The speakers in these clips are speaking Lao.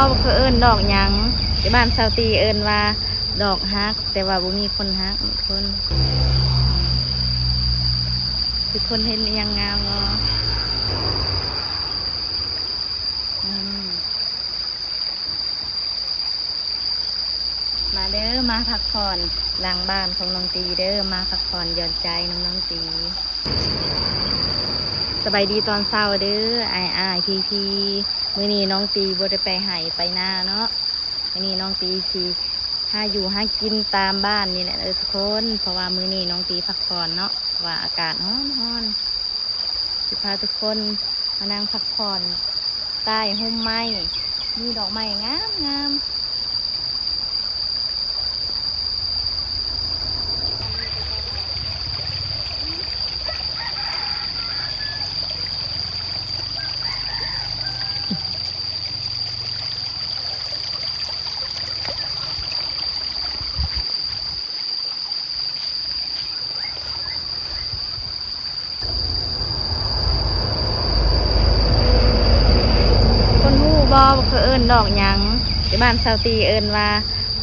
ເຂົາເອີ້ນດອກຫຍັງ? ທີ່ບ້ານຊາວຕີເອີ້ນວ່າດອກຮັກ ແຕ່ວ່າບໍ່ມີຄົນຮັກທຸກຄົນ. ທຸກຄົນເຫັນອີ່ຫຍັງງາມບໍ່? ອືມ. ມາເດີ ມາພັກຜ່ອນຫຼັງບ້ານຂອງນ້ອງຕີເດີ ມາພັກຜ່ອນຢ່ອນໃຈນຳນ້ອງຕີ. ສະບາຍດີຕອນເຊົ້າເດີ ອ້າຍໆ ພີ່ໆ. ມື້ນີ້ນ້ອງຕີບໍ່ໄດ້ໄປໄຮ່ໄປນາເນາະ. ມື້ນີ້ນ້ອງຕີຊິຫາຢູ່ຫາກິນຕາມບ້ານນີ້ແຫຼະເດີທຸກຄົນ ເພາະວ່າມື້ນີ້ນ້ອງຕີພັກຜ່ອນເນາະ ເພາະວ່າອາກາດຮ້ອນໆ. ຊິພາທຸກຄົນມານັ່ງພັກຜ່ອນໃຕ້ຮົ່ມໄມ້ ມີດອກໄມ້ງາມໆ. ຄົນຮູ້ບໍ່ວ່າເຂົາເອີ້ນດອກຫຍັງ? ທີ່ບ້ານຊາວຕີເອີ້ນວ່າ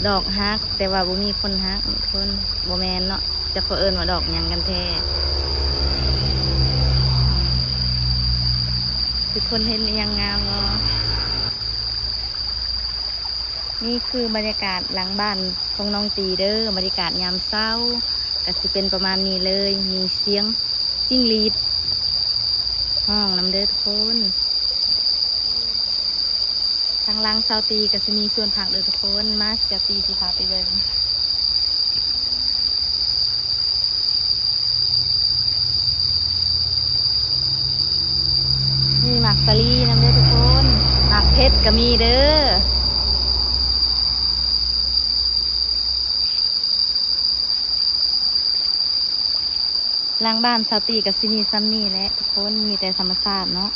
ດອກຮັກ ແຕ່ວ່າບໍ່ມີຄົນຮັກທຸກຄົນ. ບໍ່ແມ່ນເນາະ ຈັກເຂົາເອີ້ນວ່າດອກຫຍັງກັນແທ້. ທຸກຄົນເຫັນອີ່ຫຍັງງາມບໍ່? ນີ້ຄືບັນຍາກາດຫຼັງບ້ານຂອງນ້ອງຕີເດີ ບັນຍາກາດຍາມເຊົ້າກະຊິເປັນປະມານນີ້ເລີຍ ມີສຽງຈິ້ງຫຼີດຮ້ອງນຳເດີທຸກຄົນ. ທາງຫຼັງຊາວຕີກະຊິມີສວນຜັກເດີທຸກຄົນ ມາ ຊາວຕີຊິພາໄປເບິ່ງ. ມີໝາກສາລີນຳເດີທຸກຄົນ ໝາກເຜັດກະມີເດີ. ຫຼັງບ້ານຊາວຕີກະຊິມີສ່ຳນີ້ແຫຼະທຸກຄົນ ມີແຕ່ທຳມະຊາດເນາະ.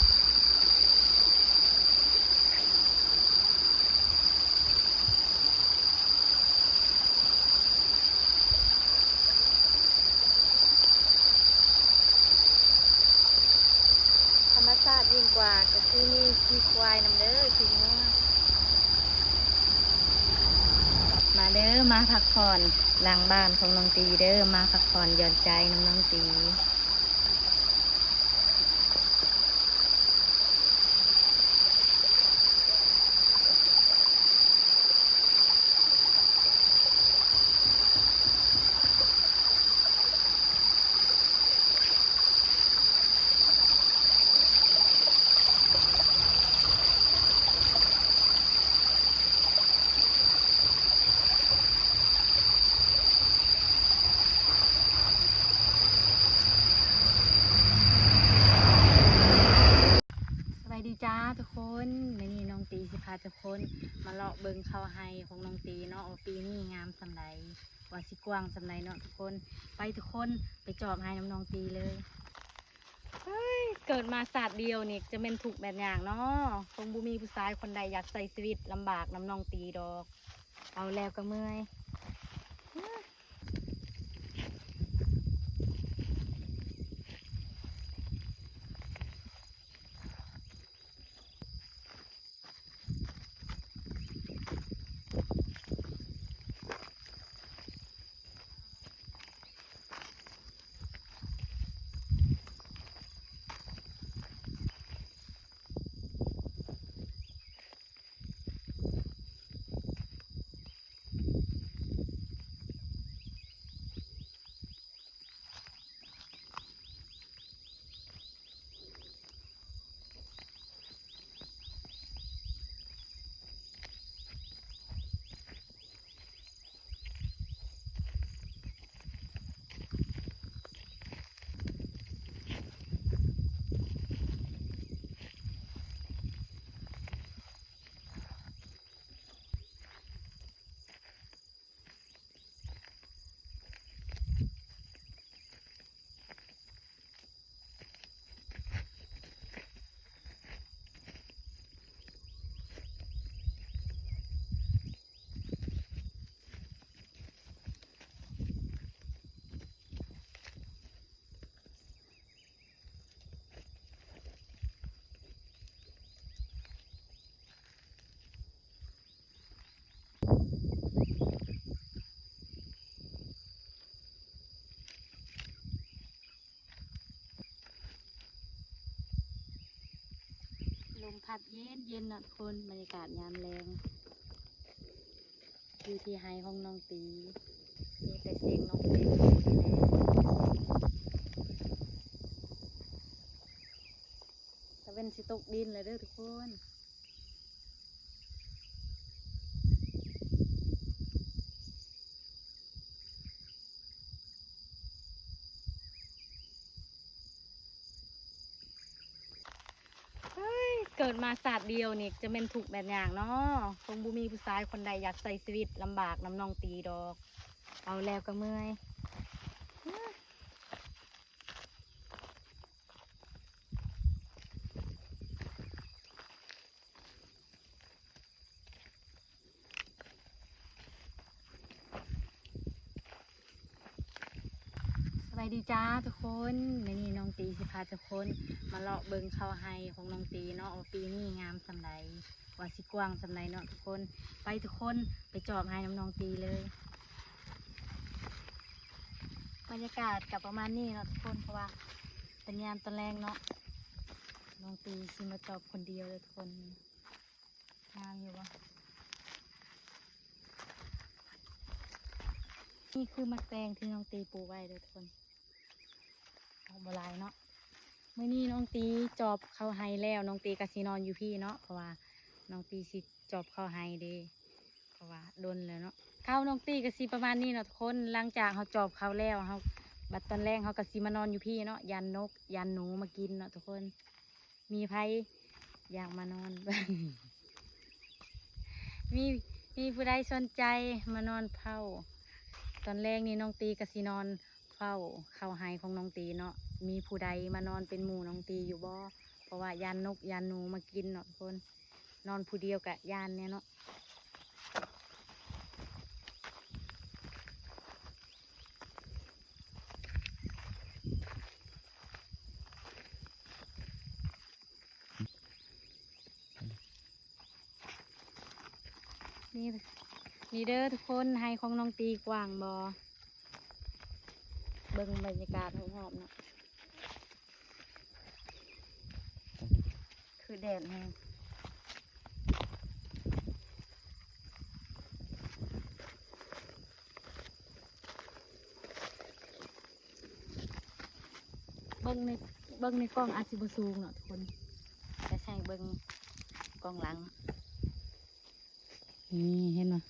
ທຳມະຊາດຍິ່ງກວ່າກະຄືມີຂີ້ຄວາຍນຳເດີ ຂີ້ງົວ. ມາເດີ ມາພັກຜ່ອນຫຼັງບ້ານຂອງນ້ອງຕີເດີ ມາພັກຜ່ອນຢ່ອນໃຈນຳນ້ອງຕີ. ສະບາຍດີຈ້າທຸກຄົນ ມື້ນີ້ນ້ອງຕີຊິພາທຸກຄົນມາເລາະເບິ່ງເຂົ້າໄຮ່ຂອງນ້ອງຕີເນາະ ວ່າປີນີ້ງາມສ່ຳໃດ ວ່າຊິກວ້າງສ່ຳໃດເນາະທຸກຄົນ. ໄປທຸກຄົນ ໄປຈອບໄຮ່ນຳນ້ອງຕີເລີຍ. ເຮີ້ຍ ເກີດມາຊາດດຽວນີ້ຈະແມ່ນທຸກແມ່ນຍາກເນາະ ຄົງບໍ່ມີຜູ້ຊາຍຄົນໃດຢາກໃຊ້ຊີວິດລຳບາກນຳນ້ອງຕີດອກ ເອົາແລ້ວກະເມື່ອຍ. ສະ ລົມພັດເຢັນໆເນາະທຸກຄົນ, ບັນຍາກາດຍາມແລງ ຢູ່ທີ່ໄຮ່ຂອງນ້ອງຕີ ມີແຕ່ສຽງນົກເປັນແຫຼະ. ຕາເວັນຊິຕົກດິນແລ້ວເດີທຸກຄົນ. ເຮີ້ຍ ເກີດມາຊາດດຽວນີ້ ຈະແມ່ນທຸກແມ່ນຍາກເນາະ. ຄົງບໍ່ມີຜູ້ຊາຍຄົນໃດຢາກໃຊ້ຊີວິດລຳບາກນຳນ້ອງຕີດອກ. ເວົ້າແລ້ວກໍເມື່ອຍ. ສະບາຍດີຈ້າທຸກຄົນ, ມື້ນີ້ນ້ອງຕີຊິພາທຸກຄົນມາເລາະເບິ່ງເຂົ້າໄຮ່ຂອງນ້ອງຕີເນາະ ວ່າປີນີ້ງາມສ່ຳໃດ, ວ່າຊິກວ້າງສ່ຳໃດເນາະທຸກຄົນ. ໄປທຸກຄົນ ໄປຈອບໄຮ່ນຳນ້ອງຕີເລີຍ. ບັນຍາກາດກໍປະມານນີ້ເນາະທຸກຄົນ, ເພາະວ່າເປັນຍາມຕອນແລງເນາະ. ນ້ອງຕີຊິມາຈອບຄົນດຽວເດີທຸກຄົນ. ງາມຢູ່ບໍ່? ນີ້ຄືໝາກແຕງທີ່ນ້ອງຕີປູກໄວ້ເດີທຸກຄົນ, ອອກບໍ່ຫຼາຍເນາະ. ມື້ນີ້ນ້ອງຕີຈອບເຂົ້າໄຮ່ແລ້ວ, ນ້ອງຕີກໍຊິນອນຢູ່ພີ້ເນາະ, ເພາະວ່ານ້ອງຕີຊິຈອບເຂົ້າໄຮ່ເດ້, ເພາະວ່າດົນແລ້ວເນາະ. ເຂົ້ານ້ອງຕີກໍຊິປະມານນີ້ເນາະທຸກຄົນ. ຫຼັງຈາກເຮົາຈອບເຂົ້າແລ້ວ ເຮົາ ບັດຕອນແລງເຮົາກໍຊິມານອນຢູ່ພີ້ເນາະ, ຢ້ານນົກ ຢ້ານໜູມາກິນເນາະທຸກຄົນ. ມີໃຜຢາກມານອນ ມີ ມີຜູ້ໃດສົນໃຈມານອນເຝົ້າ? ຕອນແລງນີ້ນ້ອງຕີກໍຊິນອນເຝົ້າເຂົ້າໄຮ່ຂອງນ້ອງຕີເນາະ. ມີຜູ້ໃດມານອນເປັນໝູ່ນ້ອງຕີຢູ່ບໍ່? ເພາະວ່າຢ້ານນົກຢ້ານໜູມາກິນເນາະທຸກຄົນ. ນອນຜູ້ດຽວກະຢ້ານແດ່ເນາະ. ນີ້ ນີ້ເດີທຸກຄົນ, ໄຮ່ຂອງນ້ອງຕີກວ້າງບໍ່? ເບິ່ງບັນຍາກາດຮອບໆເນາະ. ຄືແດດແຮງ. ເບິ່ງໃນ ເບິ່ງໃນກ້ອງອາດຊິບໍ່ສູງເນາະທຸກຄົນ, ແຕ່ໃຫ້ເບິ່ງກ້ອງຫຼັງ. ນີ້ເຫັນບໍ່?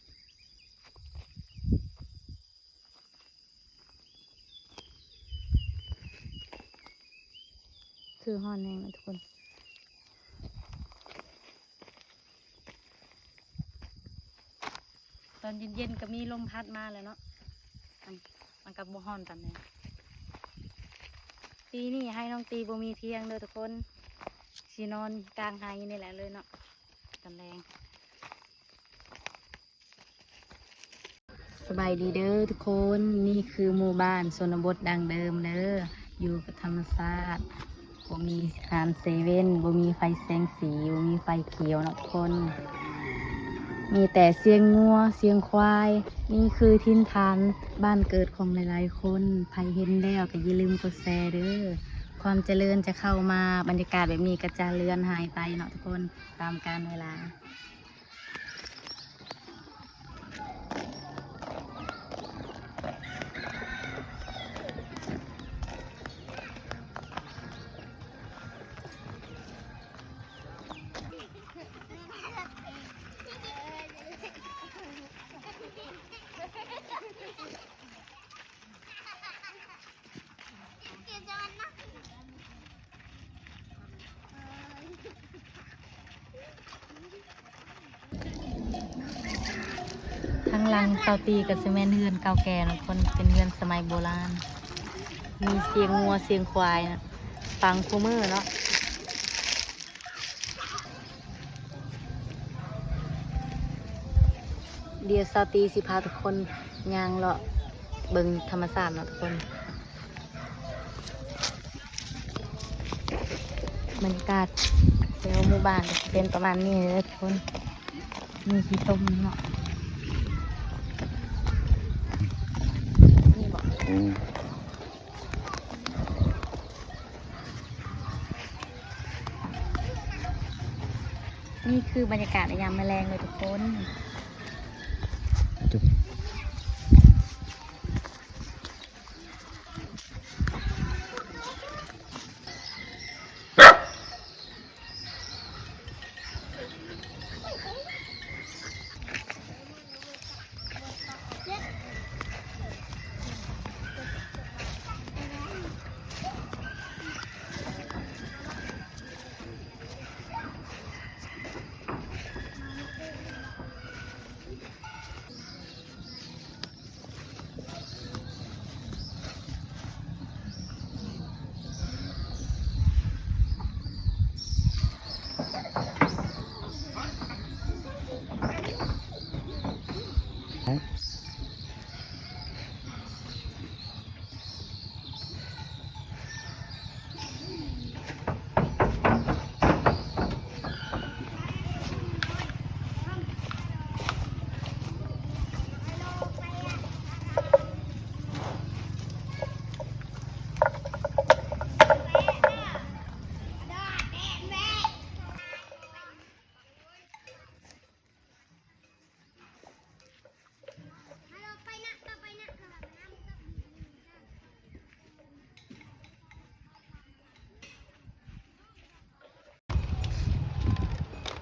ຄືຮ້ອນແຮງນະທຸກຄົນ. ຕອນເຢັນໆກໍມີລົມພັດມາແລ້ວເນາະ, ມັນ ມັນກໍບໍ່ຮ້ອນປານໃດ. ປີນີ້ໄຮ່ນ້ອງຕີບໍ່ມີທຽງເດີທຸກຄົນ, ຊິນອນກາງໄຮ່ນີ້ແຫຼະເລີຍເນາະ ຕອນແລງ. ສະບາຍດີເດີທຸກຄົນ, ນີ້ຄືໝູ່ບ້ານຊົນນະບົດດັ້ງເດີມເດີ, ຢູ່ກັບທຳມະຊາດ, ບໍ່ມີຮ້ານເຊເວັ່ນ, ບໍ່ມີໄຟແສງສີ, ບໍ່ມີໄຟຂຽວເນາະທຸກຄົນ, ມີແຕ່ສຽງງົວ ສຽງຄວາຍ. ນີ້ຄືຖິ່ນຖານບ້ານເກີດຂອງຫຼາຍໆຄົນ, ໃຜເຫັນແລ້ວກໍຢ່າລືມກົດແຊເດີ. ຄວາມຈະເລີນຈະເຂົ້າມາ, ບັນຍາກາດແບບນີ້ກໍຈະເລືອນຫາຍໄປເນາະທຸກຄົນ, ຕາມການເວລາ. ທາງຫຼັງສາວຕີກໍຊິແມ່ນເຮືອນເກົ່າແກ່ເນາະທຸກຄົນ, ເປັນເຮືອນສະໄໝໂບລານ, ມີສຽງງົວສຽງຄວາຍນະ, ຟັງຄູ່ມື້ເນາະ. ດຽວສາວຕີຊິພາທຸກຄົນຍ່າງເລາະເບິ່ງທຳມະຊາດເນາະທຸກຄົນ. ບັນຍາກາດແຖວໝູ່ບ້ານເປັນປະມານນີ້ເດີທຸກຄົນ, ມີຂີ້ຕົມເນາະ. ນີ້ບໍ? ອືມ. ນີ້ ນີ້ຄືບັນຍາກາດໃນຍາມມື້ແລງເລີຍທຸກຄົນ.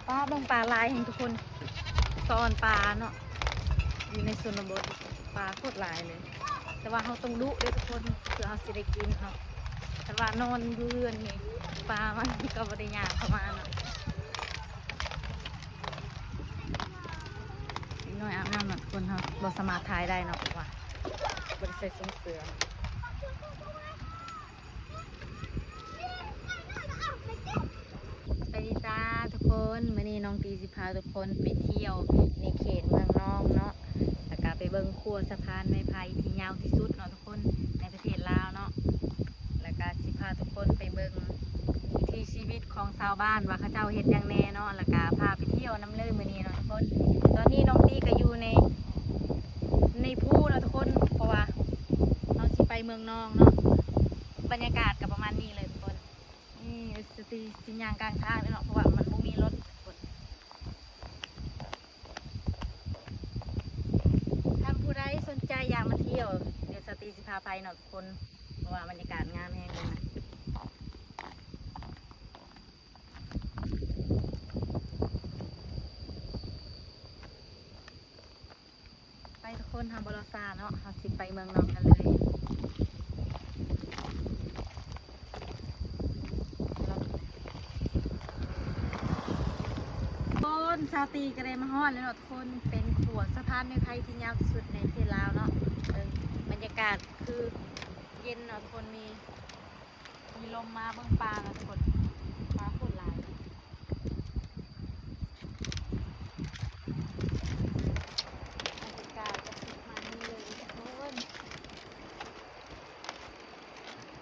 ປ້າ ເບິ່ງປາຫຼາຍແຮງທຸກຄົນ ຊ່ອນປາເນາະ ຢູ່ໃນຊົນນະບົດ ປາໂຄດຫຼາຍເລີຍ. ແຕ່ວ່າເຮົາຕ້ອງດຸເດີທຸກຄົນ ເພື່ອເຮົາຊິໄດ້ກິນເນາະ. ຄັນວ່ານອນຢູ່ເຮືອນນີ້ ປາມັນກໍບໍ່ໄດ້ຍ່າງເຂົ້າມາເນາະ. ເດັກນ້ອຍອາບນ້ຳເນາະທຸກຄົນ ເຮົາບໍ່ສາມາດຖ່າຍໄດ້ເນາະ ເພາະວ່າບໍ່ໄດ້ໃສ່ຊຸງເສື້ອ. ສະບາຍດີຈ້າທຸກຄົນ, ມື້ນີ້ນ້ອງຕີຊິພາທຸກຄົນໄປທ່ຽວໃນເຂດເມືອງນອງເນາະ ແລ້ວກະໄປເບິ່ງຂົວສະພານໄມ້ໄຜ່ທີ່ຍາວທີ່ສຸດເນາະທຸກຄົນ ໃນປະເທດລາວເນາະ. ແລ້ວກະຊິພາທຸກຄົນໄປເບິ່ງວິຖີຊີວິດຂອງຊາວບ້ານວ່າເຂົາເຈົ້າເຮັດຫຍັງແດ່ເນາະ ແລ້ວກະພາໄປທ່ຽວນຳເລີຍມື້ນີ້ເນາະທຸກຄົນ. ຕອນນີ້ນ້ອງຕີກະຢູ່ໃນ ໃນພູເນາະທຸກຄົນ ເພາະວ່າເຮົາຊິໄປເມືອງນອງເນາະ. ບັນຍາກາດກໍປະມານນີ້ເລີຍທຸກຄົນ. ນີ້ສະຕີຊິຍ່າງກາງທາງເລີຍເນາະ ເພາະວ່າມັນບໍ່ມີລົດທຸກຄົນ. ທ່ານຜູ້ໃດສົນໃຈຢາກມາທ່ຽວ ດຽວສະຕີຊິພາໄປເນາະທຸກຄົນ ເພາະວ່າບັນຍາກາດງາມແຮງເລີຍນະ. ໄປທຸກຄົນ ເຮົາບໍ່ລໍຊ້າເນາະ ເຮົາຊິໄປເມືອງນອງກັນເລີຍ. ຄົນ ສາວຕີກໍໄດ້ມາຮອດແລ້ວເນາະທຸກຄົນ ເປັນຂົວສະພານໄມ້ໄຜ່ທີ່ຍາວທີ່ສຸດໃນປະເທດລາວເນາະ. ເບິ່ງບັນຍາກາດຄືເຢັນເນາະທຸກຄົນ ມີ ມີລົມມາເບິ່ງປາແລ້ວທຸກຄົນ ປາໂຄດຫຼາຍ. ບັນຍາກາດກໍຊິປະມານນີ້ເລີຍທຸກຄົນ.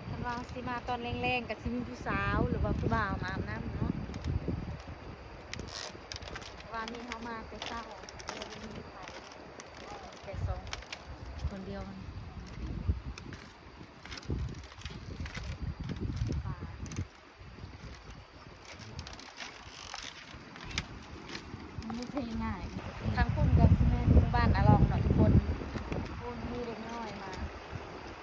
ຄັນວ່າເຮົາຊິມາຕອນແລງໆ ກໍຊິມີຜູ້ສາວ ຫຼືວ່າຜູ້ບ່າວມາອາບນ້ຳເນາະ ເພາະວ່ານີ້ເຮົາມາແຕ່ເຊົ້າ ບໍ່ໄດ້ມີໃຜ ແຕ່ສອງຄົນດຽວ. ມັນບໍ່ເພງ່າຍ. ທາງພຸ້ນກໍຊິແມ່ນໝູ່ບ້ານອາລອງເນາະທຸກຄົນ. ພຸ້ນມີເດັກນ້ອຍມາ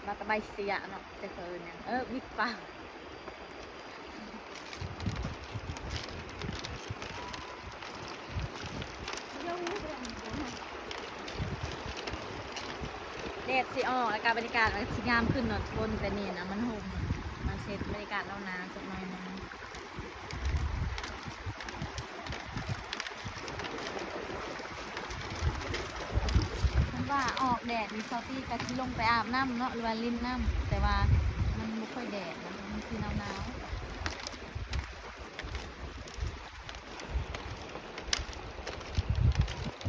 ມາຕະໄບເສຍເນາະ ຈັກເຂົາເອີ້ນຫຍັງ ເອີ ວິດປາ. ແດດຊິອອກ ແລ້ວກະບັນຍາກາດມັນຊິງາມຂຶ້ນເນາະທຸກຄົນ. ແຕ່ນີ້ນະມັນຮົ່ມ ມັນເຮັດບັນຍາກາດເຮົາໜາວຈັກໜ້ອຍໜຶ່ງ. ຄັນວ່າອອກແດດນີ້ ຊາວຕີກໍຊິລົງໄປອາບນ້ຳເນາະ ຫຼືວ່າຫຼິ້ນນ້ຳ ແຕ່ວ່າມັນບໍ່ຄ່ອຍແດດນະ ມັນຄືໜາວໆ.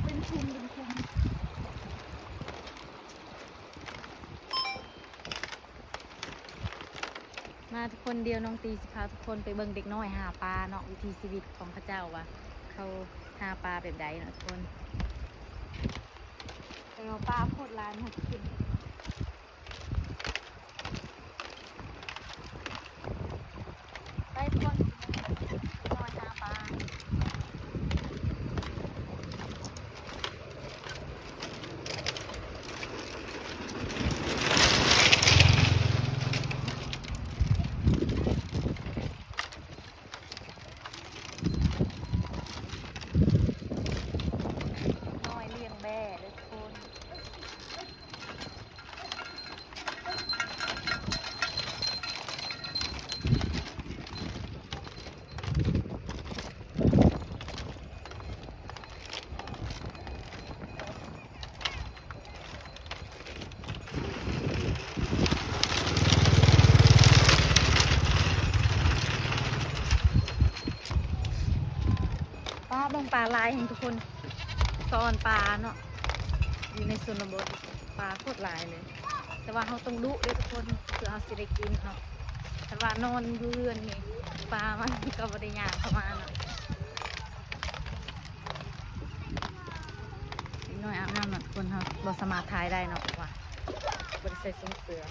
ເປັນຊຸມເປັນຊຸມ. ມາທຸກຄົນ ດຽວນ້ອງຕີຊິພາທຸກຄົນໄປເບິ່ງເດັກນ້ອຍຫາປາເນາະ ວິຖີຊີວິດຂອງເຂົາເຈົ້າວ່າເຂົາຫາປາແບບໃດເນາະທຸກຄົນ. ແຕ່ວ່າປາໂຄດຫຼາຍເນາະທຸກຄົນ. ໄປທຸກຄົນ ເດັກນ້ອຍຫາປາ. ປ້າ ເບິ່ງປາຫຼາຍແຮງທຸກຄົນ ຊ້ອນປາເນາະ ຢູ່ໃນຊົນນະບົດ ປາໂຄດຫຼາຍເລີຍ. ແຕ່ວ່າເຮົາຕ້ອງດຸເດ້ທຸກຄົນ ເພື່ອເຮົາຊິໄດ້ກິນເນາະ. ຄັນວ່ານອນຢູ່ເຮືອນນີ້ ປາມັນກໍບໍ່ໄດ້ຍ່າງເຂົ້າມາເນາະ. ເດັກນ້ອຍອາບນ້ຳເນາະ ທຸກຄົນ ເຮົາບໍ່ສາມາດຖ່າຍໄດ້ເນາະ ເພາະວ່າບໍ່ໄດ້ໃສ່ຊຸງເສື້ອ.